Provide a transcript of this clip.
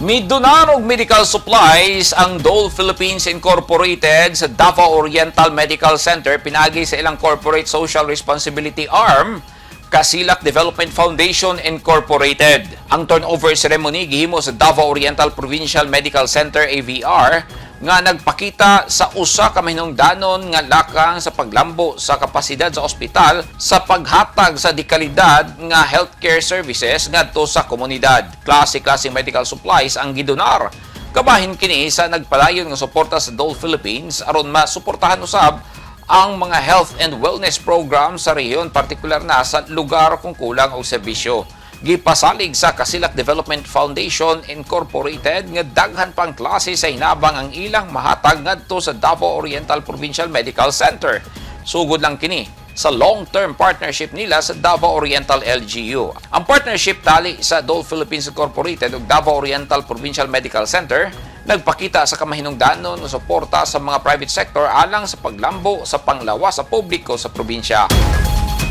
Midonar og medical supplies ang Dole Philippines Incorporated sa Davao Oriental Medical Center pinagi sa ilang corporate social responsibility arm, Kasilak Development Foundation Incorporated. Ang turnover ceremony gihimo sa Davao Oriental Provincial Medical Center AVR nga nagpakita sa usa ka mahinungdanon nga lakang sa paglambo sa kapasidad sa ospital sa paghatag sa dekalidad nga healthcare services ngadto sa komunidad. Klase-klaseng medical supplies ang gidonar. Kabahin kini sa nagpalayon nga suporta sa Dole Philippines aron masuportahan usab ang mga health and wellness program sa rehiyon, partikular na sa lugar kung kulang og serbisyo. Gipasalig sa Kasilak Development Foundation Incorporated nga daghan pang klase sa hinabang ang ilang mahatag ngadto sa Davao Oriental Provincial Medical Center. Sugod lang kini sa long-term partnership nila sa Davao Oriental LGU. Ang partnership tali sa Dole Philippines Incorporated ug Davao Oriental Provincial Medical Center nagpakita sa kamahinungdanon nga suporta sa mga private sector alang sa paglambo sa panglawas sa publiko sa probinsya.